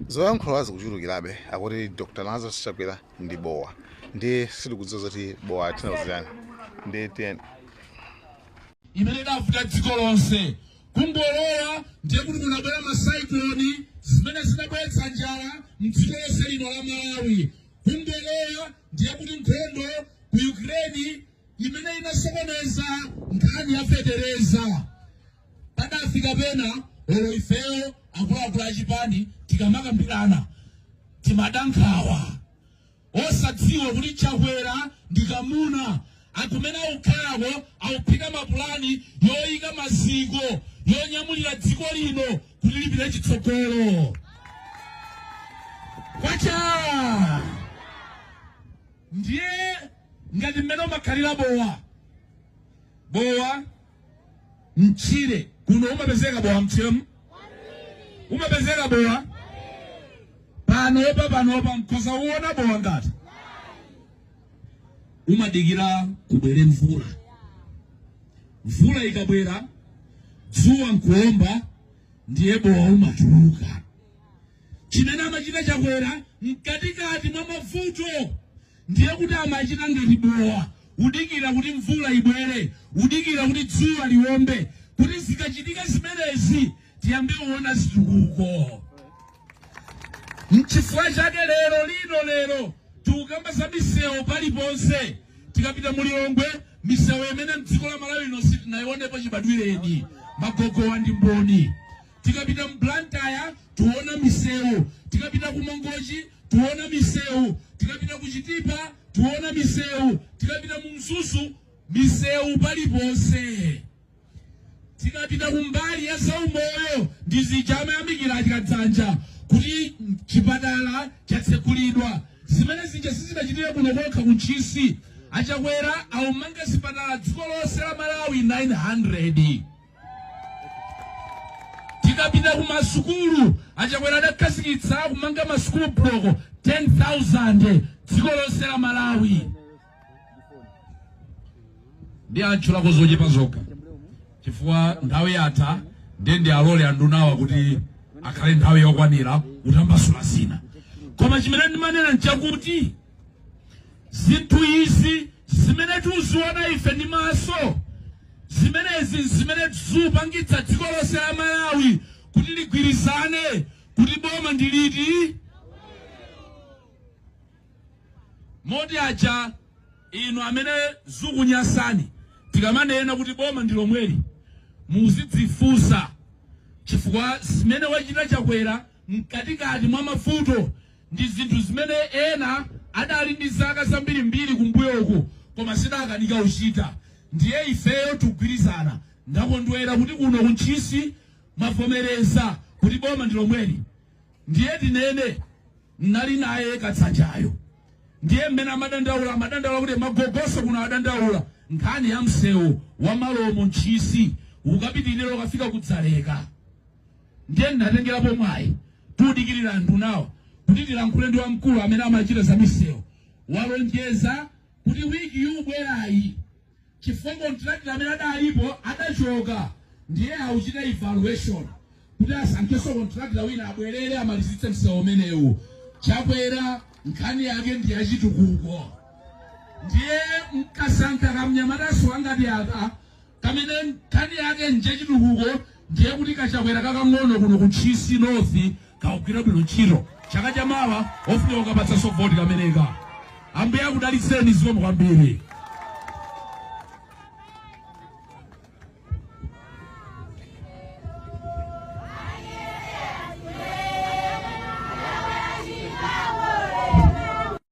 Zoyankhula zikuchulukirabe, akuti Dr Lazarus Chakwera ndi bowa, ndiye sitikudziwa zoti bowa atanthauza chani. Ndiye tiyeni. Imene idavuta dziko lonse kungolowa, ndiye kuti kunabwera ma cyclone zimene zinabweretsa njala mdziko lonse lino la Malawi. Kungolowa, ndiye kuti nkhondo ku Ukraine imene inasokoneza nkhani ya fetereza. Padafika pena lero ifeyo akuluakulu achipani tikamakambirana timada nkhawa, osadziwa kuti Chakwera ndi kamuna akumene akukhalako akuphika mapulani yoyika maziko yonyamulira dziko lino kuti lipite chitsogolo. Kwacha ndiye ngati mmene umakhalira bowa. Bowa mtchire kuno umapezeka, bowa mtchiremu umapezeka. Bowa panopa, panopa mkhoza uona bowa ngati umadikira kubwere mvula. Mvula ikabwera, dzuwa nkuomba, ndiye bowa umatuluka. Chimene amachita Chakwera mkatikati mwa mavuto ndiye kuti amachita ngati bowa, udikira kuti mvula ibwere, udikira kuti dzuwa liwombe, kuti zikachitika zimenezi tiyambe kuona zitukuko. Nchifukwa chake lero lino, lero tikukamba za misewu paliponse. Tikapita mu Lilongwe, misewu imene mdziko la Malawi lino sitinayionepo chibadwireni, magogowa ndi mboni. Tikapita mu Blantyre tiona misewu, tikapita ku Mangochi tiona misewu, tikapita ku Chitipa tiona misewu, tikapita mu Mzuzu misewu, paliponse. Tikapita kumbali ya zaumoyo, ndi zija amayamikira achikadzanja kuti chipatala chatsekulidwa. Zimene zija sizidachitire kuno kokha ku Ntchisi. Achakwera aumanga zipatala dziko lonse la Malawi 900. Tikapita ku masukulu, Achakwera adakhazikitsa kumanga masukulu block 10,000 dziko lonse la Malawi. Ndi antchulako zochepa zokha chifukwa nthawi yatha, ndiye ndi alole andunawa kuti akhale nthawi yokwanira kutambasula zina. Koma chimene ndimanena nchakuti zinthu izi zimene tikuziona ife ndi maso, zimenezi zimene zikupangitsa dziko lonse la Malawi kuti ligwirizane kuti boma ndi liti. Moti aja inu amene zikunyasani tikamanena kuti boma ndi lomweli, muzidzifunsa, chifukwa zimene wachita Chakwera mkatikati mwa mavuto ndi zinthu zimene ena adali ndi zaka zambirimbiri kumbuyoku koma zidakanika kuchita. Ndiye ifeyo tikugwirizana. Ndakondwera kuti kuno ku Ntchisi mwavomereza kuti boma ndi lomweli. Ndiye tinene, nali naye Katsanjayo, ndiye mmene amadandaula, amadandaula kuti magogoso kuno adandaula nkhani ya msewu wa Malomo Ntchisi ukapitirira ukafika kudzaleka. Ndiye ndinatengerapo mwayi, tiudikirira anthu nawo kuti tilankhule ndi wamkulu amene amachita za misewu. Walonjeza kuti wiki yubwerayi, chifukwa contractor amene adalipo adachoka, ndiye auchita evaluation kuti asankhenso contractor wina abwerere amalizitse msewu umenewu. Chakwera nkhani yake ndi yachitukuko. Ndiye mkasankha kamnyamataso angati aka kamene nkhani yake njachitukuko, ndiye kuti kachakwera kakang'ono kuno ku Ntchisi North kakugwira bwino ntchito. Chaka chamawa ofunika kukapatsanso voti kameneka. Ambuye akudalitseni. Zikomo kwambiri.